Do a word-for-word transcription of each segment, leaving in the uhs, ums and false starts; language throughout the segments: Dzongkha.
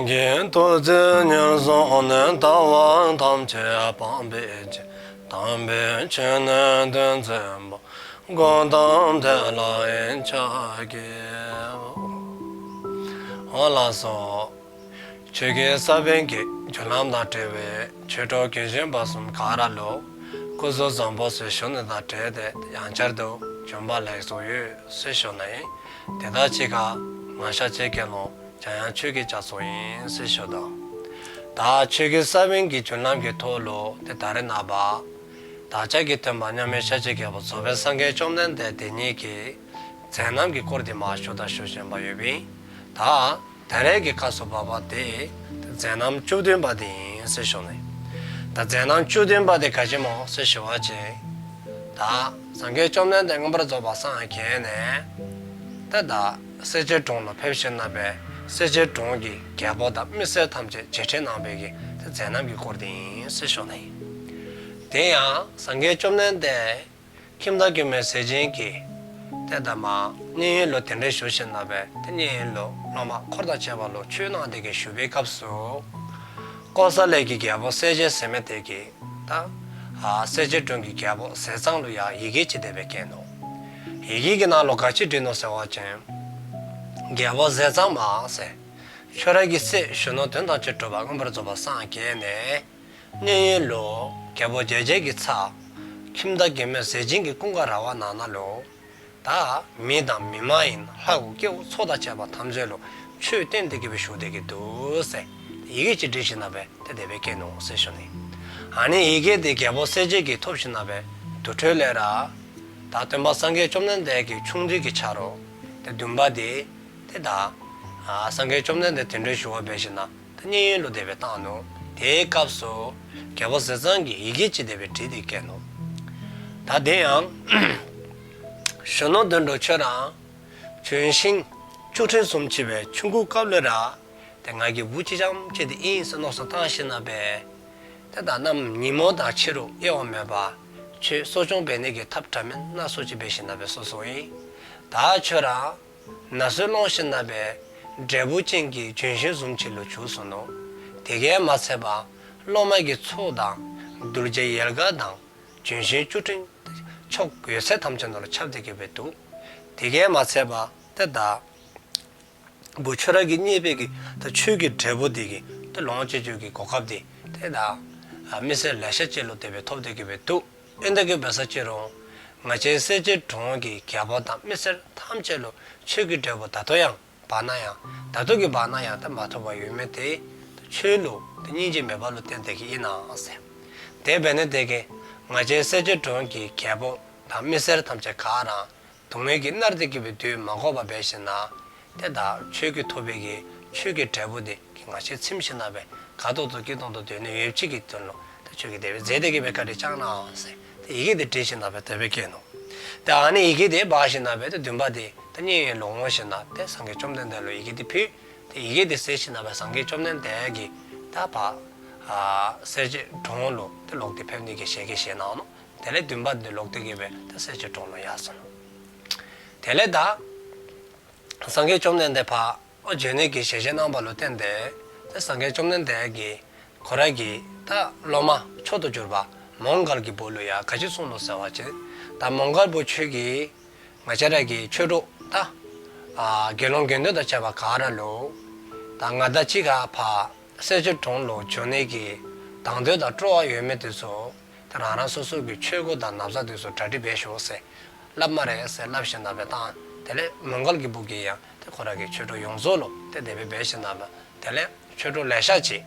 གི་ཐུགས་བརྩེ་ཉེར་བཟུང་ནས། ལྟ་བ་ཐམས་ཅད་སྤང་བའི་ཕྱིར། དམ་པའི་ཆོས་ནི་སྟོན་མཛད་པ། གཽ་ཏམ་དེ་ལ་ཕྱག་འཚལ་ལོ། འོང་ལགས་སོ། ཆོས་ཀྱི་ས་བོན་གྱི་རྒྱུན་ལམ་དང་འབྲེལ་བའི་ཆོས་གྲོགས་རྒན་གཞོན་བར་གསུམ་ག་ར་ལུ་སྐུ་གཟུགས་བཟང་པོ་ཟེར་ཞུ་ནི་དང་འབྲེལ་ཏེ་ཡང་བསྐྱར་དུ་བྱོན་པ་ལེགས་སོ་ཡོད་ཟེར་ཞུ་ནི་ཨིན། དེ་དང་གཅིག་ཁར་ང་ཤཱཀྱའི་དགེ་སློང་འཇམ་དབྱངས་ཆོས་ཀྱི་རྒྱ་མཚོ་ཨིན་ཟེར་ཞུ་དོ། ད་ཆོས་ཀྱི་ས་བོན་གྱི་རྒྱུན་ལམ་གྱི་ཐོག་ལུ་ཏེ་ད་རེས་ནངས་པ་བདག་ཅག་གི་སྟོན་པ་མཉམ་མེད་ཤཱཀྱའི་རྒྱལ་པོ་རྫོགས་པའི་སངས་རྒྱས་བཅོམ་ལྡན་འདས་དེ་ཉིད་ཀྱི་མཛད་རྣམ་གྱི་སྐོར་དེ་མར་ཞུ་དང་ཞུ་བཞིན་པ་ཡོདཔ་ཨིན། ད་ད་རེས་ཀྱི་སྐབས་སུ་བབ་པ་དེ་མཛད་རྣམ་བཅུ་བདུན་པ་དེ་ཨིན་ཟེར་ཞུ་ནི། ད་མཛད་རྣམ་བཅུ་བདུན་པ་དེ་ག་ཅི་སྨོ་ཟེར་ཞུ་བ་ཅིན། ད་སངས་རྒྱས་བཅོམ་ལྡན་འདས་མངོན་པར་རྫོགས་པར་སངས་རྒྱས་ནས། ད་ད་སེར་སྐྱའི་གྲོང་ལུ་ཕེབས་ཞིནམ་ལས་སེར་སྐྱའི་གྲོང་གི་རྒྱལ་པོ་དང་མི་སེར་ཐམས་ཅད་མཇལ་ཕྲད་གནང་བའི་གི་ད་མཛད་རྣམ་གྱི་སྐོར་དེ་ཨིན་ཟེར་ཞུ་ནི། དེ་ཡང་སངས་རྒྱས་བཅོམ་ལྡན་འདས་ཁྱིམ་བདག་མགོན་མེད་ཟས་སྦྱིན་གྱིས་ཏེ་ད་མར་མཉན་ཡོད་ལུ་གདན་འདྲེན་ཞུ་ཞིནམ་ལས་ཏེ་མཉན་ཡོད་ལུ་སློབ་མ་འཁོར་དང་བཅས་པ་ལུ་ཆོས་གནང་སྟེ་གི་བཞུགས་པའི་སྐབས་སུ། ཀོ་ས་ལའི་གི་རྒྱལ་པོ་གསལ་རྒྱལ་ཟེར་མི་དེ་གིས་ད་ཨ་སེར་སྐྱའི་གྲོང་གི་རྒྱལ་པོ་ཟས་གཙང་ལུ་ཡང་ཡི་གེ་ཅིག་དེ་སྦེ་བསྐྱལ་ནུག། ཡི་གེ་གི་ནང་ལུ་ག་ཅི་བྲིས་ནུག་ཟེར་བ་ཅིན། རྒྱལ་པོ་ཟས་གཙང་མ་ཟེར། ཁྱོད་ར་གི་སྲས་གཞོན་ནུ་དོན་ཐམས་ཅད་གྲུབ་པ་མངོན་པར་རྫོགས་པར་སངས་རྒྱས་ནས། མཉན་ཡོད་ལུ་རྒྱལ་པོ་རྒྱལ་བྱེད་ཀྱི་ཚལ་ཁྱིམ་བདག་མགོན་མེད་ཟས་སྦྱིན་གྱི་ཀུན་དགའ་ར་བ་ནང་ན་ལུ། ད་མི་དང་མི་མ་ཡིན་ལྷ་དགུ་སྐྱེ་བོ་ཚོགས་དང་བཅས་པ་ཐམས་ཅད་ལུ་ཆོས་བསྟན་ཏེ་གི་སྦེ་བཞུགས་ཏེ་གི་འདུག་ཟེར་ཡི་གེ་ཅིག་བྲིས་ཞིནམ་ལས་ཏེ་དེ་སྦེ་བསྐྱལ་ནུག་ཟེར་ཞུ་ནི། ཨ་ནི་ཡི་གེ་དེ་རྒྱལ་པོ་གསལ་རྒྱལ་གྱིས་ཐོབ་ཞིནམ་ལས་དུར་ཁྲོད་ལས་ར་ད་སྟོན་པ་སངས་རྒྱས་བཅོམ་ལྡན་འདས་ཀྱི་ཆུང་དུས་ཀྱི་ཆ་རོགས་ཏེ་བདུན་པ་དེ་ཏེ་ད་ཨ་སངས་རྒྱས་བཅོམ་ལྡན་འདས་གདན་འདྲེན་ཞུ་བར་འབད་ཞིནམ་ལས་ད་མཉན་ཡོད་ལུ་དེ་སྦེ་བཏང་ནུག། དེའི་སྐབས་སུ་རྒྱལ་པོ་ཟས་གཙང་གིས་ཡི་གེ་ཅིག་དེ་སྦེ་བྲིས་ཏེ་བསྐྱལ་ནུག། ད་དེ་ཡང་གཞོན་ནུ་དོན་གྲུབ་ཁྱོད་ར་ལྗོན་ཤིང་བཅུ་ཕྲན་བཟུམ་ཅིག་སྦེ་ཆུང་ཀུའི་སྐབས་ལས་ར་ཏེ་ང་གི་བུ་གཅིག་རྐྱངམ་ཅིག་དེ་ཨིན་ཟེར་མནོ་བསམ་བཏང་ཞིནམ་ལས་ཏེ་ད་གནམ་ཉིན་མོ་དང་ཕྱི་རུ་དབྱེ་བ་མེད་པར་ཆོས་གསོ་སྐྱོང་འབད་ནི་གི་ཐབས་འདྲ་མིན་སྣ་ཚོགས་ཅིག་འབད་ཞིནམ་ལས་གསོ་གསོཝ་ཨིན། ད་ཁྱོད་ར་ན་ཟུག་ལོང་ཞིནམ་ལས་འབྲས་བུ་ཅན་གྱི་ལྗོན་ཤིང་བཟུམ་ཅིག་ལུ་གྱུར་སོ་ནུག། དེ་གིས་མ་ཚད་པར་སློབ་མ་གི་ཚོགས་དང་གདུལ་བྱའི་ཡལ་ག་དང་ལྗོན་ཤིང་བཅུ་ཕྲན་ཕྱོགས་ཡོད་ཚད་ཐམས་ཅད་ནང་ལུ་ཁྱབ་སྟེ་གི་སྦེ་འདུག། དེ་གིས་མ་ཚད་པར་ཏེ་ད་བུ་ཁྱོད་ར་གི་རྙེད་པའི་གི་ད་ཆོས་ཀྱི་འབྲས་བུ་དེ་གིས་ད་ལོངས་སྤྱོད་རྒྱུ་གི་གོ་སྐབས་དེ་ཏེ་ད་མི་སེར་ལེ་ཤ་ཅིག་ལུ་དེ་སྦེ་ཐོབ་སྟེ་གི་སྦེ་འདུག། ཨིན་ཏེ་གི་འབད་ས་ཅི་རུང་ང་བཅས་སེར་སྐྱའི་གྲོང་གི་རྒྱལ་པོ་དང་མི་སེར་ཐམས་ཅད་ལུ་ཆོས་ཀྱི་འབྲས་བུ་ད་ལྟོ་ཡང་བར་ན་ཡང་ད་ལྟོ་གི་བར་ན་ཡང་ད་མ་ཐོབ་པར་ཡོད་མི་དེ་ཆོས་ལུ་ད་སྙིང་རྗེ་མེད་པ་ལུ་བརྟེན་ཏེ་གི་ཨིན་ན་ཟེར། དེ་འབད་ནི་དེ་གིས་ང་བཅས་སེར་སྐྱའི་གྲོང་གི་རྒྱལ་པོ་དང་མི་སེར་ཐམས་ཅད་ག་ར་སྡུག་བསྔལ་གྱིས་མནར་ཏེ་གི་སྦེ་སྡོད་མ་དགོ་པར་འབད་ཞིནམ་ལས་ཏེ་ད་ཆོས་ཀྱིས་ཐོབ་པའི་གི་ཆོས་ཀྱི་འབྲས་བུ་དེ་གིས་ང་བཅས་ཚིམ་ཞིནམ་ལས་དགའ་ཏོག་ཏོ་སྐྱིད་ཏོང་ཏོ་སྡོད་ནི་ཡོདཔ་ཅིག་གི་དོན་ལུ་ད་ཁྱོད་ཀྱིས་དེ་སྦེ་མཛད་དེ་གི་སྦེ་བཀའ་དྲིན་བསྐྱང་གནང་ཟེར་ཏེ་ཡི་གེ་དེ་བྲིས་ཞིནམ་ལས་དེ་སྦེ་བསྐྱལ་ནུག། ཏེ་ཨ་ནི་ཡི་གེ་དེ་འབག་ཞིནམ་ལས་ཏེ་བདུན་པ་དེ་ད་མཉན་ཡོད་ལུ་འོང་ཞིནམ་ལས་ཏེ་སངས་རྒྱས་བཅོམ་ལྡན་འདས་ལུ་ཡི་གེ་དེ་ཕུལ། ཏེ་ཡི་གེ་དེ་གསན་ཞིནམ་ལས་སངས་རྒྱས་བཅོམ་ལྡན་འདས་ཀྱིས་ད་ཕར་ཨ་སེར་སྐྱའི་གྲོང་ལུ་ཏེ་ལོག་སྟེ་ཕེབས་ནི་གི་ཞལ་གྱིས་བཞེས་གནང་ནུག། དེ་ལས་བདུན་པ་དེ་ལོག་སྟེ་གི་སྦེ་ད་སེར་སྐྱའི་གྲོང་ལུ་ཡར་སོང་ནུག། དེ་ལས་ད་སངས་རྒྱས་བཅོམ་ལྡན་འདས་ཕར་འོ་བྱོན་ནི་གི་ཞལ་བཞེས་གནང་བ་ལུ་བརྟེན་ཏེ་ད་སངས་རྒྱས་བཅོམ་ལྡན་འདས་ཀྱིས་ཁོ་རའི་གི་ད་སློབ་མ་མཆོག་ཏུ་གྱུར་པ་མོའུ་འགལ་གྱི་བུ་ལུ་ཡང་ག་ཅི་གསུངས་ནུག་ཟེར་བ་ཅིན། ད་མོའུ་འགལ་བུ་ཁྱོད་ཀྱིས་ང་བཅས་རའི་གི་ཆོས་གྲོགས་ད་ཨ་དགེ་སློང་དགེ་འདུན་དང་བཅས་པ་ག་ར་ལུ་ད་ང་དང་གཅིག་ཁར་ཕར་སེར་སྐྱའི་གྲོང་ལུ་འབྱོན་ནི་གི་དང་འདོད་དང་སྤྲོ་བ་ཡོད་མི་དེ་ཚུ་ད་རང་རང་སོ་སོ་གི་ཆོས་གོས་དང་ན་བཟའ་དེ་ཚུ་གྲ་སྒྲིག་འབད་ཤོག་ཟེར་སླབ་སྨ་རེ་ཟེར་སླབ་ཞིནམ་ལས་བཏང་། དེ་ལས་མོའུ་འགལ་གྱི་བུ་གིས་ཡང་ཏེ་ཁོ་རའི་གི་ཆོས་གྲོགས་ཡོངས་རྫོགས་ལུ་ཏེ་དེ་སྦེ་འབད་ཞིནམ་ལས་དེ་ལས་ཆོས་གྲོགས་ལེ་ཤ་ཅིག་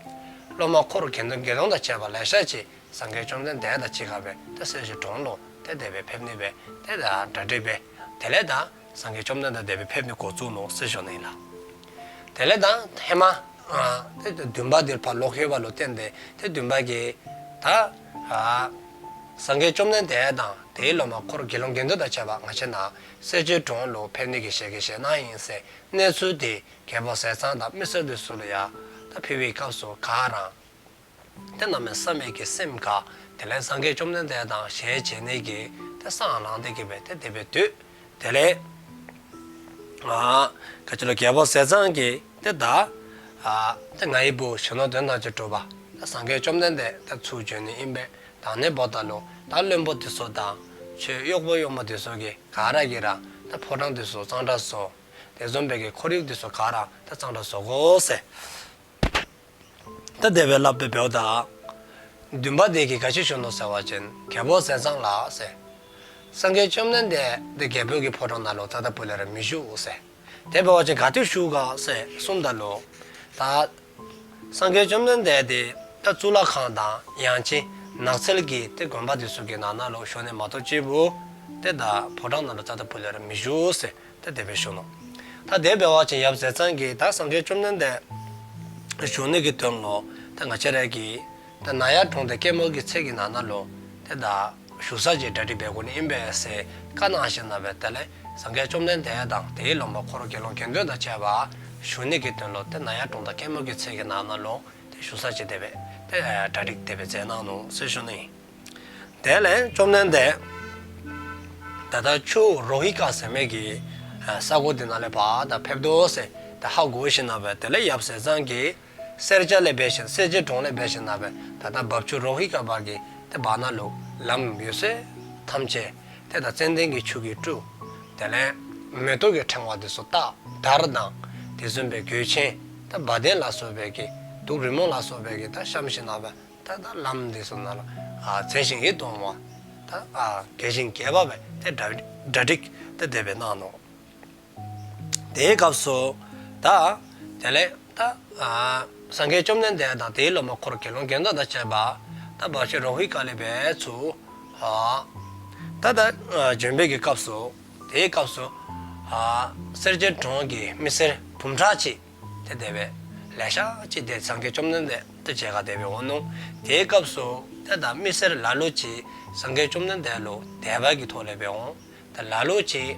སློབ་མ་འཁོར་དགེ་འདུན་དགེ་སློང་དང་བཅས་པ་ལེ་ཤ་ཅིག་སངས་རྒྱས་བཅོམ་ལྡན་འདས་དང་གཅིག་ཁར་སྦེ་ཏེ་སེར་སྐྱའི་གྲོང་ལུ་ཏེ་དེ་སྦེ་ཕེབས་ནི་སྦེ་ཏེ་ད་གྲ་སྒྲིག་འབད། དེ་ལས་ད་སངས་རྒྱས་བཅོམ་ལྡན་འདས་དེ་སྦེ་ཕེབས་ནི་འགོ་བཙུགས་ནུག་ཟེར་ཞུ་ནི་ཨིན་ལགས། དེ་ལས་ད་ཧེ་མ་ཨ་ཏེ་བདུན་པ་དེ་ཕར་ལོག་ཡོད་པ་ལུ་བརྟེན་ཏེ་ཏེ་བདུན་པ་གིས་ད་ཨ་སངས་རྒྱས་བཅོམ་ལྡན་འདས་དང་དེའི་སློབ་མ་འཁོར་དགེ་སློང་དགེ་འདུན་དང་བཅས་པ་ང་བཅས་ནཱ་སེར་སྐྱའི་གྲོང་ལུ་ཕེབས་ནི་གི་ཞལ་གྱིས་བཞེས་གནང་ཡི་ཟེར་གནས་ཚུལ་དེ་རྒྱལ་པོ་ཟས་གཙང་དང་མི་སེར་དེ་ཚུ་ལུ་ཡང་ད་ཕུལ་བའི་སྐབས་སུ་ག་ར་ཏེ་གནམ་མེད་ས་མེད་ཀྱི་སེམས་དགའ། དེ་ལས་སངས་རྒྱས་བཅོམ་ལྡན་འདས་དང་ཞལ་མཇལ་ནི་གི་ཏེ་སང་ལངས་ཏེ་གི་སྦེ་ཏེ་དེ་སྦེ་སྡོད། དེ་ལས་ཨ་ག་ཅི་ལོ་རྒྱལ་པོ་ཟས་གཙང་གིས་ཏེ་ད་ ཨ་ད་ང་ཡི་བུ་གཞོན་ནུ་དོན་དམ་གྱི་གྲུབ་པ་ད་སངས་རྒྱས་བཅོམ་ལྡན་འདས་ད་ཚུར་བྱོན་ནི་ཨིན་པས། ད་ཨ་ནི་འབདཝ་ད་ལུ་ད་བློན་པོ་འདི་ཚུ་དང་ཁྱོད་གཡོག་པོ་གཡོག་མོ་འདི་ཚུ་གིས་ག་ར་གིས་ར་ད་ཕོ་བྲང་འདི་ཚུ་གཙང་སྦྲ་བཟོ། དེ་བཟུམ་སྦེ་གི་ཁོར་ཡུག་འདི་ཚུ་ག་ར་ད་གཙང་སྦྲ་བཟོ་དགོ་ཟེར། ད་དེ་སྦེ་སླབ་སྦེ་འབདཝ་ད་འདུན་པ་དེ་གིས་ག་ཅི་ཞུ་ནུག་ཟེར་བ་ཅིན་རྒྱལ་པོ་ཟས་གཙང་ལགས་ཟེར། སངས་རྒྱས་བཅོམ་ལྡན་འདས་དེ་རྒྱལ་པོའི་གི་ཕོ་བྲང་ནང་ལུ་རྩ་ད་པུ་ལས་ར་མི་བཞུགས་ཟེར། དེ་འབད་བ་ཅིན་ག་ཏེ་བཞུགས་ག་ཟེར་གསུངམ་ད་ལུ་ད་སངས་རྒྱས་བཅོམ་ལྡན་འདས་དེ་ད་གཙུག་ལག་ཁང་དང་ཡང་ཅིན་ནགས་ཚལ་གྱི་དེ་དགོན་པ་འདི་ཚུ་གི་ནང་ན་ལུ་བཞུགས་ནི་མ་གཏོགས་གཅིག་པུ་དེ་ད་ཕོ་བྲང་ནང་ལུ་རྩ་ད་པུ་ལས་ར་མི་བཞུགས་ཟེར་ད་དེ་སྦེ་ཞུ་ནུག། ད་དེ་འབད་བ་ཅིན་ཡབ་ཟས་གཙང་གིས་ད་སངས་རྒྱས་བཅོམ་ལྡན་འདས་བཞུགས་ནི་གི་དོན་ལུ་ད་ང་བཅས་ར་གིས་ད་ན་ཡ་གྲོང་དང་སྐྱེད་མོས་ཀྱི་ཚལ་གྱི་ནང་ན་ལུ་དེ་ད་བཞུགས་ས་ཅིག་གྲ་སྒྲིག་འབད་དགོ་ནི་ཨིན་པས་ཟེར་བཀའ་གནང་ཞིནམ་ལས་དེ་ལས་སངས་རྒྱས་བཅོམ་ལྡན་འདས་དང་དེའི་སློབ་མ་འཁོར་དགེ་སློང་དགེ་འདུན་དང་བཅས་པ་བཞུགས་ནི་གི་དོན་ལུ་དེ་ན་ཡ་གྲོང་དང་སྐྱེད་མོས་ཀྱི་ཚལ་གྱི་ནང་ན་ལུ་དེ་བཞུགས་ས་ཅིག་དེ་སྦེ་དེ་གྲ་སྒྲིག་དེ་སྦེ་མཛད་གནང་ནུག་ཟེར་ཞུ་ནི་ཨིན། དེ་ལས་བཅོམ་ལྡན་འདས་ད་ལྟ་ཆུ་རོ་ཧི་ཀ་ཟེར་མི་གི་ས་གོ་དེ་ནང་ལས་ཕར་ད་ཕེབས་དོ་ཟེར་ད་ཧ་གོ་ཞིནམ་ལས་དེ་ལས་ཡབ་ཟས་གཙང་གིས་སེར་སྐྱ་ལས་འབད་ཞིནམ་སེར་སྐྱའི་གྲོང་ལས་འབད་ཞིནམ་ལས་ད་ལྟ་འབབ་ཆུ་རོ་ཧི་ཀ་བར་གྱི་དེ་བར་ན་ལུ་ལམ་ཡོད་ཚད་ཐམས་ཅད་དེ་ད་ཙན་དན་གྱི་ཆུ་གིས་བཀྲུ། དེ་ལས་མེ་ཏོག་གི་ཕྲེང་བ་དེ་ཚུ་བཏགས། དར་དང་དེ་བཟུམ་སྦེ་གོས་ཆེན་ད་བ་དན་ལ་སོགས་པའི་གི་དུག་རི་མོ་ལ་སོགས་པའི་གི་ད་བཤམས་ཞིནམ་ལས་ད་ད་ལམ་དེ་ཚུ་ནང་ལུ་ཨ་མཛེས་ཤིང་ཡིད་དུ་འོང་བ་ད་ཨ་རྒྱས་ཤིང་རྒྱས་པ་སྦེ་དེ་གྲ་གྲ་སྒྲིག་དེ་དེ་སྦེ་གནང་ནུག། དེའི་སྐབས་སུ་ད་དེ་ལས་ད་ཨ་སངས་རྒྱས་བཅོམ་ལྡན་འདས་དང་དེའི་སློབ་མ་འཁོར་དགེ་སློང་དགེ་འདུན་དང་བཅས་པ་ད་འབབ་ཆུ་རོ་ཧི་ཀ་ལས་འབད་ཚུར་ཨ་ད་ད་ཨ་བྱོན་པའི་གི་སྐབས་སུ་དེའི་སྐབས་སུ་ཨ་སེར་སྐྱའི་གྲོང་གི་མི་སེར་འབུམ་ཕྲག་གཅིག་དེ་དེ་སྦེ་ལེ་ཤ་ཅིག་དེ་སངས་རྒྱས་བཅོམ་ལྡན་འདས་དེ་མཇལ་ཁ་དེ་སྦེ་འོང་ནུག། དེའི་སྐབས་སུ་དེ་ད་མི་སེར་ལ་ལུ་ཅིག་སངས་རྒྱས་བཅོམ་ལྡན་འདས་ལུ་དད་པ་གི་ཐོག་ལས་སྦེ་འོང་། ད་ལ་ལུ་ཅིག་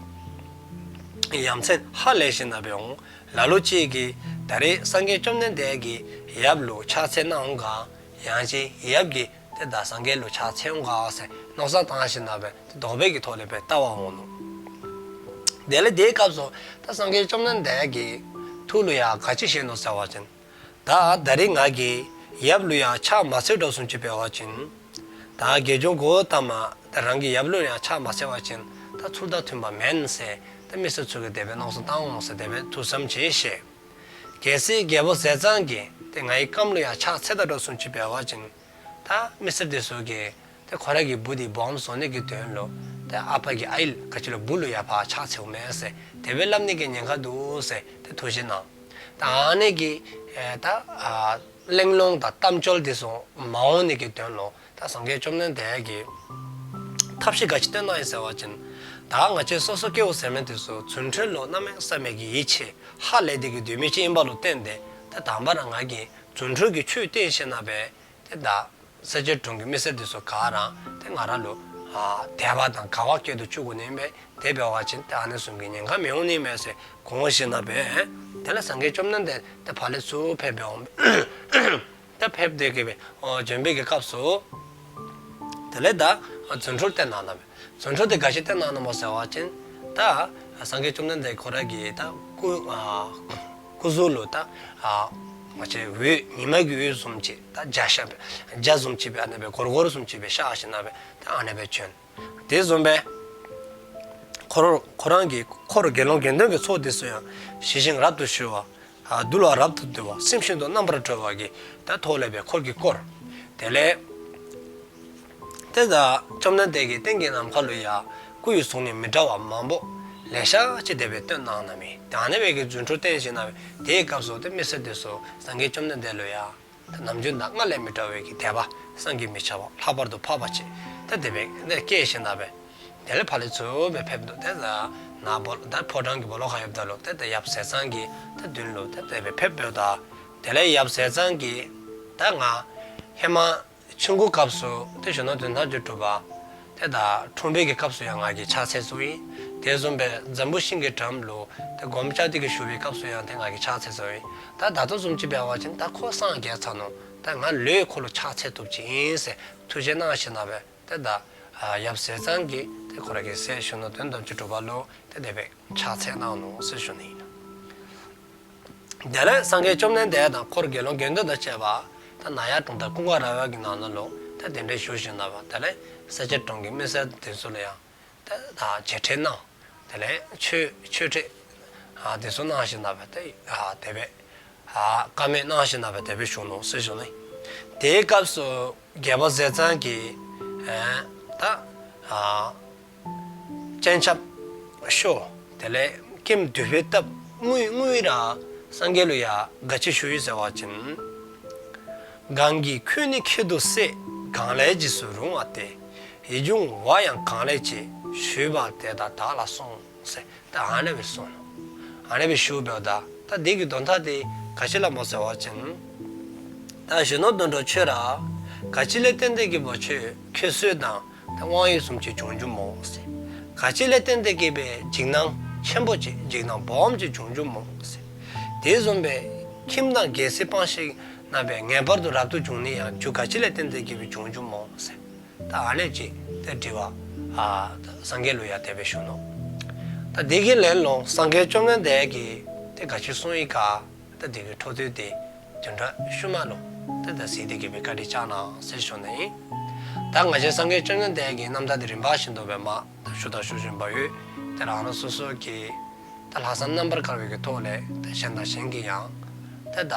ཡ་མཚན་ཧ་ལས་ཞིནམ་ལས་འབད་འོང་། ལ་ལུ་ཅིག་གིས་ད་རེས་སངས་རྒྱས་བཅོམ་ལྡན་འདས་ཀྱིས་ཡབ་ལུ་ཕྱག་འཚལ་གནང་འོང་ག། ཡང་ཅིན་ཡབ་ཀྱིས་དེ་ད་སངས་རྒྱས་ལུ་ཕྱག་འཚལ་འོང་ག་ཟེར་མནོ་བསམ་བཏང་ཞིནམ་ལས་འབད་དེ་དོགས་པའི་གི་ཐོག་ལས་འབད་ལྟ་བར་འོང་ནུག། དེ་ལས་དེའི་སྐབས་སུ་ད་སངས་རྒྱས་བཅོམ་ལྡན་འདས་ཀྱི་ཐུགས་ལུ་ཡང་ག་ཅི་ཞིག་ནུག་ཟེར་བ་ཅིན་ད་ད་རེས་ང་གིས་ཡབ་ལུ་ཡང་ཕྱག་མ་འཚལ་དོ་བཟུམ་ཅིག་འབད་བ་ཅིན་ད་དགེ་སྦྱོང་གོ་ཏ་མ་ད་རང་གི་ཡབ་ལུ་ཡང་ཕྱག་མ་འཚལ་བ་ཅིན་ད་ཚུལ་དང་མཐུན་པ་མེན་ཟེར་ད་མི་སེར་ཚུ་གིས་དེ་སྦེ་མནོ་བསམ་བཏང་འོང་ཟེར་དེ་སྦེ་ཐུགས་བསམ་ཅིག་བཞེས། གལ་སྲིད་རྒྱལ་པོ་ཟས་གཙང་གིས་ཏེ་ང་ཡི་རྐངམ་ལུ་ཡང་ཕྱག་འཚལ་ད་འགྱོ་སོང་ཅི་འབད་བ་ཅིན་ད་མི་སེར་དེ་ཚུ་གིས་ཏེ་ཁོ་རའི་བུ་དེ་སྦོམ་བཟོ་ནི་གི་དོན་ལུ་ཏེ་ཨ་པ་གི་ཨའི་ག་ཅི་ལུ་བུ་ལུ་ཡང་ཕར་ཕྱག་འཚལཝ་མས་ཟེར་དེ་སྦེ་སླབ་ནི་གི་ཉེན་ཁ་འདུག་ཟེར་ཏེ་ཐུགས་བཞེད་གནང་། ད་ཨ་ནི་གི་ད་གླེང་སློང་དང་གཏམ་བརྗོད་དེ་ཚུ་མ་འོང་ནི་གི་དོན་ལུ་ད་སངས་རྒྱས་བཅོམ་ལྡན་འདས་ཀྱིས་ཐབས་ཤེས་ག་ཅི་སྟོན་གནང་ཡི་ཟེར་བ་ཅིན་ད་ང་བཅས་སོ་སོ་སྐྱེ་བོ་ཟེར་མི་དེ་ཚུ་རྫུ་འཕྲུལ་ལུ་གནམ་མེད་ས་མེད་ཀྱི་ཡིད་ཆེས་ཧ་ལས་ཏེ་གི་སྡོད་མི་ཅིག་ཨིན་པ་ལུ་བརྟེན་ཏེ་ད་དང་པ་ར་ང་གིས་རྫུ་འཕྲུལ་གྱི་ཆོས་བསྟན་ཞིནམ་ལས་ཏེ་ད་ས་སྐྱའི་གྲོང་གི་མི་སེར་དེ་ཚུ་ག་ར་ཏེ་ང་ར་ལུ་དད་པ་དང་དགའ་བ་སྐྱེ་དུ་བཅུག་དགོ་ནི་ཨིན་པས། དེ་འབད་བ་ཅིན་ཏེ་ཨ་ནི་བཟུམ་གྱི་ཉེན་ཁ་མི་འོང་ནི་མས་ཟེར་དགོངས་ཞིནམ་ལས་དེ་ལས་སངས་རྒྱས་བཅོམ་ལྡན་འདས་ཏེ་ཕར་ལས་ཚུར་ཕེབས་འོང་། ད་ཕེབས་ཏེ་གི་སྦེ་འོ་བྱོན་པའི་གི་སྐབས་སུ་དེ་ལས་ད་རྫུ་འཕྲུལ་བསྟན་གནང་ནུག། རྫུ་འཕྲུལ་དེ་ག་ཅི་བསྟན་གནང་ནུག་ཟེར་བ་ཅིན་ད་སངས་རྒྱས་བཅོམ་ལྡན་འདས་ཁོ་རའི་གི་ད་སྐུ་ཨ་སྐུ་གཟུགས་ལུ་ད་ཨ་ང་བཅས་འོད་ཉི་མ་གི་འོད་བཟུམ་ཅིག་ད་འཇའ་ཤར་བའི་འཇའ་བཟུམ་ཅིག་སྦེ་ཨ་ནི་སྦེ་གོར་གོར་བཟུམ་ཅིག་སྦེ་ཤར་ཞིནམ་ལས་ད་ཨ་ནི་སྦེ་བྱོན། དེ་བཟུམ་སྦེ་ཁོ་ར་ཁོ་རའི་གི་འཁོར་དགེ་སློང་དགེ་འདུན་གྱི་ཚོགས་དེ་ཚུ་ཡང་ཞི་ཞིང་རབ་ཏུ་ཞི་བ། ཨ་འདུལ་བ་རབ་ཏུ་འདུལ་བ། སེམས་ཤིན་ཏུ་རྣམ་པར་གྲོལ་བ་གི་ད་ཐོག་ལས་སྦེ་འཁོར་གྱིས་བསྐོར། དེ་ལས་ཏེ་ད་བཅོམ་ལྡན་འདས་ཀྱི་སྟེང་གི་ནམ་མཁའ་ལུ་ཡང་སྐུ་ཡི་གཟུགས་བརྙན་མི་འདྲ་བ་མང་པོ་ལེ་ཤ་ཅིག་དེ་སྦེ་སྟོན་གནང་ནུག་མས། ད་ཨ་ནི་སྦེ་གི་རྫུ་འཕྲུལ་བསྟན་ཞིནམ་ལས་དེའི་སྐབས་སུ་ཏེ་མི་སེར་དེ་ཚུ་སངས་རྒྱས་བཅོམ་ལྡན་འདས་ལུ་ཡང་ད་ནམ་རྒྱུན་དང་སྔར་ལས་མི་འདྲ་བའི་གི་དད་པ་བསམ་གྱིས་མི་ཁྱབ་པ་ལྷག་པར་དུ་འཕགས་པ་ཅིག་ད་དེ་སྦེ་ཏེ་སྐྱེས་ཞིནམ་ལས་དེ་ལས་ཕར་ལས་ཚུར་སྦེ་ཕེབས་དོ། ཏེ་ད་ནཱ་སྦོ་ད་ཕོ་བྲང་གི་སྦོ་ལོགས་ཁར་ཡོདཔ་ད་ལུ་ཏེ་ད་ཡབ་ཟས་གཙང་གི་ད་མདུན་ལུ་ཏེ་དེ་སྦེ་ཕེབས་འབདཝ་ད་དེ་ལས་ཡབ་ཟས་གཙང་གིས་ད་ང་ཧེ་མ་ཆུང་ཀུའི་སྐབས་སུ་ཏེ་གཞོན་ནུ་དོན་དམ་གྱི་གྲུབ་པ་ཏེ་ད་འཁྲུངས་པའི་གི་སྐབས་སུ་ཡང་ང་གིས་ཕྱག་འཚལ་ཚར་ཡི། དེ་བཟུམ་སྦེ་འཛམ་བུ་ཤིང་གི་འགྲམ་ལུ་ཏེ་སྒོམ་རྐྱབ་སྟེ་གི་བཞུགས་པའི་སྐབས་སུ་ཡང་ཏེ་ང་གིས་ཕྱག་འཚལ་ཚར་ཡི། ད་ད་ལྟོ་བཟུམ་ཅིག་འབད་བ་ཅིན་ད་ཁོ་སངས་རྒྱས་ཚར་ནུག། ད་ང་ལོག་ཁོ་ལུ་ཕྱག་འཚལ་བཏུབ་ཅིག་ཨིན་ཟེར་ཐུགས་བཞེད་གནང་ཞིནམ་ལས་ཏེ་ད་ཡབ་ཟས་གཙང་གིས་ཏེ་ཁོ་རའི་གི་སྲས་གཞོན་ནུ་དོན་དམ་གྱི་གྲུབ་པ་ལུ་ཏེ་དེ་སྦེ་ཕྱག་འཚལ་གནང་ནུག་ཟེར་ཞུ་ནི་ཨིན། དེ་ལས་སངས་རྒྱས་བཅོམ་ལྡན་འདས་དང་འཁོར་དགེ་སློང་དགེ་འདུན་དང་བཅས་པ་ད་ནཱ་ཡ་གྲོང་རྡལ་ཀུན་དགའ་ར་བ་གི་ནང་ན་ལུ་ད་གདན་འདྲེན་ཞུ་ཞིནམ་ལས་དེ་ལས་སེར་སྐྱ་གྲོང་གི་མི་སེར་དེ་ཚུ་ལུ་ཡང་ད་ད་མཇལ་ཕྲད་གནང་། དེ་ལས་ཆོས་ཆོས་ཁྲིད་ཨ་དེ་ཚུ་གནང་ཞིནམ་ལས་ད་ཨ་དེ་སྦེ་ཨ་བཀའ་མོལ་གནང་ཞིནམ་ལས་དེ་སྦེ་བཞུགས་ནུག་ཟེར་ཞུ་ནི། དེའི་སྐབས་སུ་རྒྱལ་པོ་ཟས་གཙང་གིས་ཨ་ད་ཨ་སྤྱན་ཆབ་ཤོར། དེ་ལས་ཁྱིམ་དུ་བའི་སྟབས་དངུལ་དངུལ་ར་སངས་རྒྱས་ལུ་ཡ་ག་ཅི་ཞུ་ཡི་ཟེར་བ་ཅིན། གང་གིས་ཁྱོད་ནི་ཁྱད་དུ་གསད། གང་ལས་རྗེས་སུ་རུང་བ་སྟེ། ཡིད་འབྱུང་བ་ཡང་གང་ལས་སྐྱེ། ཞུས་པ་དེ་དག་བདག་ལ་གསུངས་ཟེར། ད་ཨ་ནེ་སྦེ་གསུངས་ནུག། ཨ་ནེ་སྦེ་ཞུ་འབདཝ་ད་ད་དེ་གི་དོན་དག་དེ་ག་ཅི་ལ་སྨོ་ཟེར་བ་ཅིན། ད་གཞོན་ནུ་དོན་གྲུབ་ཁྱོད་ར་ག་ཅི་ལས་བརྟེན་ཏེ་གི་སྦེ་ཁྱོད་ཁྱད་གསོད་དང་ད་དབང་ཡོད་བཟུམ་ཅིག་བྱུང་བྱུངམ་སྨོ་ཟེར། ག་ཅི་ལས་བརྟེན་ཏེ་གི་སྦེ་འཇིགས་སྣང་ཆེན་པོ་ཅིག་འཇིགས་སྣང་སྦོམ་ཅིག་བྱུང་བྱུངམ་སྨོ་ཟེར། དེ་བཟུམ་སྦེ་ཁྱིམ་དང་རྒྱལ་སྲིད་སྤངས་ཞིནམ་ལས་ངེས་པར་དུ་རབ་ཏུ་བྱུང་ནི་ཡང་རྒྱུ་ག་ཅི་ལས་བརྟེན་ཏེ་གི་སྦེ་བྱུང་བྱུངམ་སྨོ་ཟེར། ད་ཨ་ནེམ་ཅིག་ཏེ་དྲི་བ་ཨ་སངས་རྒྱས་ལུ་ཡ་དེ་སྦེ་ཞུ་ནུག། ད་དེ་གི་ལན་ལུ་སངས་རྒྱས་བཅོམ་ལྡན་འདས་ཀྱིས་ཏེ་ག་ཅི་གསུངས་ཡི་ག། ད་དེ་གི་འཕྲོ་མཐུད་དེ་བདུན་ཕྲག་ཤུལ་མ་ལུ་ཏེ་ད་གཟིགས་ཏེ་གི་སྦེ་བཀའ་དྲིན་བསྐྱང་གནང་ཟེར་ཞུ་ནི་ཨིན། ད་ང་བཅས་སངས་རྒྱས་བཅོམ་ལྡན་འདས་ཀྱི་རྣམ་ཐར་དེ་རིམ་པ་བཞིན་དུ་སྦེ་མ་ད་ཞུ་དང་ཞུ་བཞིན་པ་ཡོད། ཏེ་རང་རང་སོ་སོ་གི་ད་ལྷག་བསམ་རྣམ་པར་དཀར་བའི་གི་ཐོག་ལས་ད་གཞན་དང་གཞན་གྱིས་ཡང་ཏེ་ད་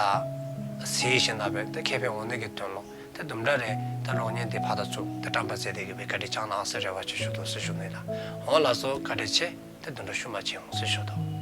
གཟིགས་ཞིནམ་ལས་ད་ཁེ་ཕན་འོང་ནི་གི་དོན་ལུ་ཏེ་དུམ་གྲ་རེ་ད་གློག་བརྙན་དེ་ཕར་དང་ཚུར་ད་བཀྲམ་པ་མཛད་དེ་གི་སྦེ་བཀའ་དྲིན་བསྐྱང་གནང་ཟེར་རེ་བ་ཅིག་ཞུ་དོ་ཟེར་ཞུ་ནི་ལགས། འོང་ལགས་སོ། བཀའ་དྲིན་ཆེ། ཏེ་བདུན་ཕྲག་ཤུལ་མ་མཇལ་འོང་ཟེར་ཞུ་དོ།